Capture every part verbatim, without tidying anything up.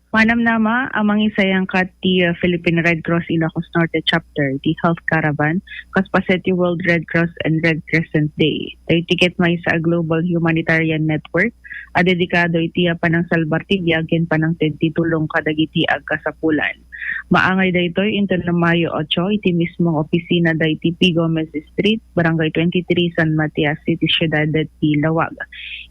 Manamnama a mangisayangkat ti, uh, Philippine Red Cross Ilocos Norte Chapter, ti Health Caravan, kas paset ti World Red Cross and Red Crescent Day. Daytoy ket maysa a global humanitarian network a dedikado iti, uh, panangsalbar ti biag ken panangted ti tulong kadagiti agkasapulan. Maangay daytoy inton Mayo otso iti mismong opisina daydi P. Gomez Street, Barangay twenty-three, San Matias, iti siudad ti Laoag.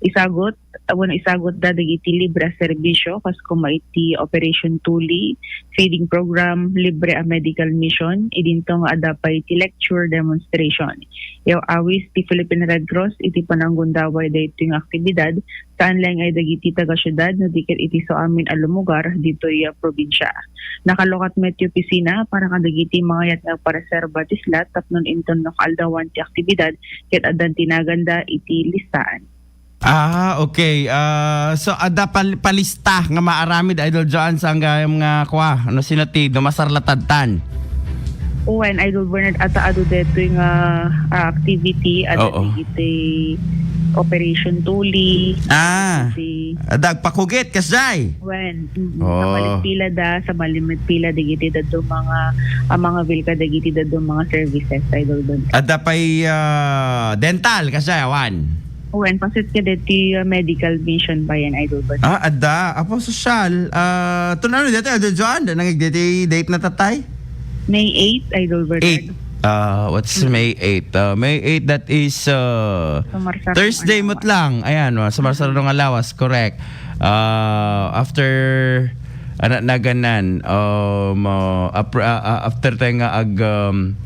Isagut, wenno isagutda dagiti libre a serbisio kas koma iti Operation Tuli, feeding program, libre a medical mission, idinto nga adda pay ti lecture demonstration. Yaw-awis ti Philippine Red Cross iti pananggundaway daytoy nga aktibidad, saan laeng ay dagiti taga-siudad no di ket iti suamin a lumugar ditoy a probinsia. Nakalukat met ti opisina para kadagiti mangayat nga agpareserba ti slot tapno inton no kaaldawan ti aktibidad ket addan ti naganda iti listaan. Ah, okay. Ah, so, adda pal-, palista nga maaramid, Idol Joan, sa gayam nga kua, no sino ti dumasar latadtan? Wen, Idol Bernard, adda adu daytoy nga, ah, activity, adda Oo. dagiti Operation Tuli, Ah, dagiti adda agpakugit, kasjay? Wen, mm, Oh. Sa malit pila da, sa malimit pila dagiti dadduma nga, ah, mangawil kadagiti dadduma nga services, Idol Bernard. Adda pay, ah, dental, kasjay, awan? Wen, paset kadagiti, ah, medical mission pa yan, Idol Bernard. Ah, adda. Apo, sosyal. Ah, tun-, ano dati, Idol Joan? Da nangig dati date na tatay? May eight, Idol Bernard. Eight. Ah, what's Mm. May eight? Ah, May eight, that is, ah, Sumarsarong Thursday alawas. Met lang. Ayan, oh, sumarsarong alawas, correct. Ah, after, anak na ganan, um, ah, apr-, ah, ah, after tayo nga ag, um,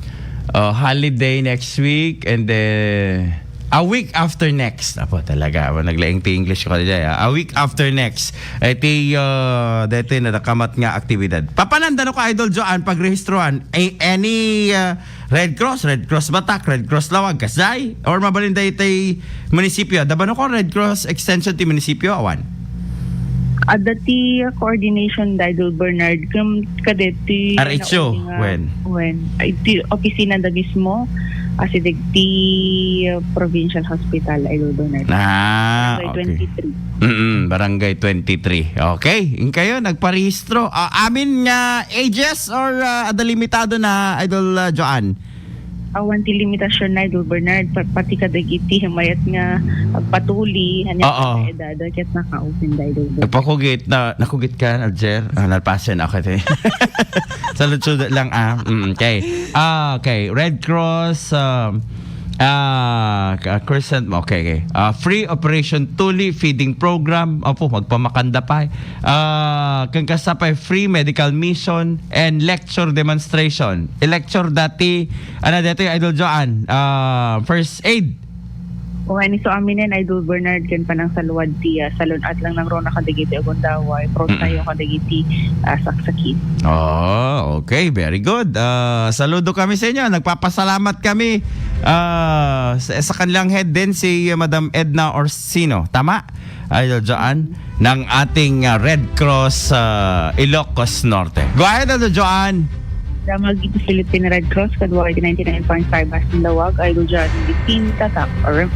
ah, holiday next week, and then, a week after next. Apo, talaga. Apo, naglaing ti English ko kadi, ah. A week after next. Iti, ah, daytoy nadakamat nga aktibidad. Papananda no ka, Idol Joan, pagrehistroan? A-, any, ah, Red Cross, Red Cross Batak, Red Cross Laoag, kasjay? Or mabalin daytoy munisipio? Adda ba no ko Red Cross extension ti munisipio? Awan. Adda ti coordination da, Idol Bernard, ken kadeti R H O, ano, nga, wen? Wen. Ay, ti opisina da mismo, asideg ti, uh, provincial hospital, Idol Bernard. Ah, Barangay okay. twenty-three. Mm, Barangay twenty-three. Okay, inkayo, nagparehistro. Ah, amin nga ages or, ah, adda limitado na, Idol, ah, Joan? Awan ti limitasyon na, Idol Bernard, pa-, pati kadagiti mayat nga agpatuli, ania Oo. Nga edad, ket nakaopen da, Idol Bernard. Nagpakugit na, nakugit ka, Alger? Ah, nalpasen, okay. Saludsud lang, ah. Mm, okay. Ah, okay. Red Cross, um, ah, ka-, Crescent, okay, okay. Ah, free Operation Tuli feeding program. Opo, magpamakanda pa. Ah, ken kasta pay free medical mission and lecture demonstration. I-lecture dati, ano dati, Idol Joan? Ah, first aid. O, ani so aminen, Idol Bernard, ken panangsaluad ti, ah, salun-at lang nangruna kadagiti agundaway, pro Mm-mm. tayo kadagiti, ah, saksakit. Oh, okay. Very good. Ah, saludo kami sa inyo. Nagpapasalamat kami, ah, sa, sa kanilang head din, si Madam Edna Orsino. Tama? Idol Joan, ng ating, ah, Red Cross, ah, Ilocos Norte. Go ahead, Idol Joan. Damag iti Philippine Red Cross, kadua iti ninety-nine point five Bastille Laoag, Idol Joan, iti Tatak, or